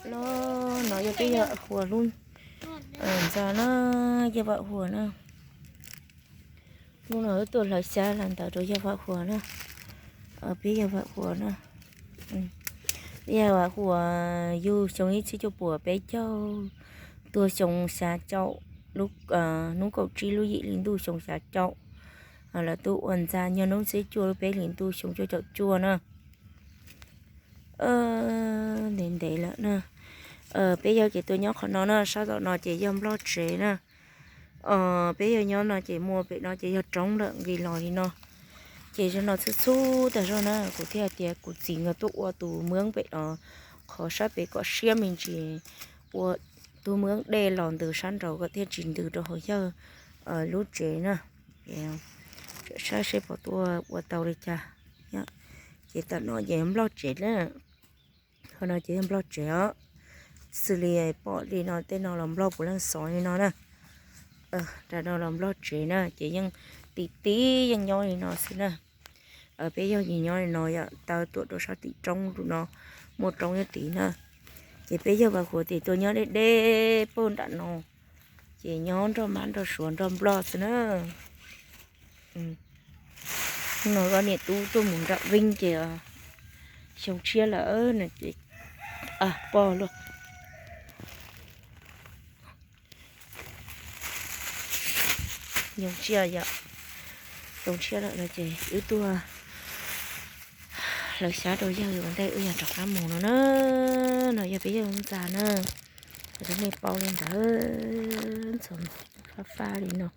Los no yog peb yawg Vam Huas lub ntxa na, yawg Vam Huas na. Hnub no wb tuaj hlawv xyab los ntawd rau yawg Vam Huas na. Peb yawg Vam Huas na, peb yawg Vam Huas yug xyoo ib txhiab cuaj puas peb caug, tuag xyoo xya caum, hnub kaum tsib lub yim hli ntuj xyoo xya caum. Lawv tuaj ua ntxa nyob hnub xiab cuaj lub peb hlis ntuj xyoo cuaj caum cuaj na. Ntev ntev lawm na. Peb yawg ces tuaj nyob qhov no na, sab tom no ces yog nplog tsev na. Peb yawg nyob no ces muaj pem no ces yog roob lawm nqis los li no. Ces zaum no txhub txhub tag zog na, kuv thiaj hais tias kuv txiv nkawd tuaj ua tus mwb pem no, qhov sab pem kom siab me ntsis, ua tus mwb dej los ntws sab nraud kom thiaj tsis ntws rau hauv yawg lub tsev na. Saib seb puas tuaj ua tau li cas. Ces tam no ces nplog tsev na. Qhov no ces yog nplog tsev os. Xws li pom li no tej no los nplog puav leej xov li no na. Nram no los nplog tsev na, ces yeej tim tib yeej nyob li no xwb na. Peb yawg ces nyob li no yom, taw tuam rau sab tim roob rau no, muaj roob nyob tid na. Ces peb yawg Vam Huas ces tuaj nyob deb deb puag nram no, ces nyob nrog mab nrog suav nrog nplog xwb na. No ob niam tub tuaj mus nram Veeb ces xyoo tshiab lawm no ces pog luaj. Xyoo tshiab yom, xyoo tshiab lawm no ces wb tuaj hlawv xyab rau yawg ua ntej wb yog rov qab mus no na. No yog peb yawg ntxa na, rau nej paub li ntawd, ntxhov fab fab li no.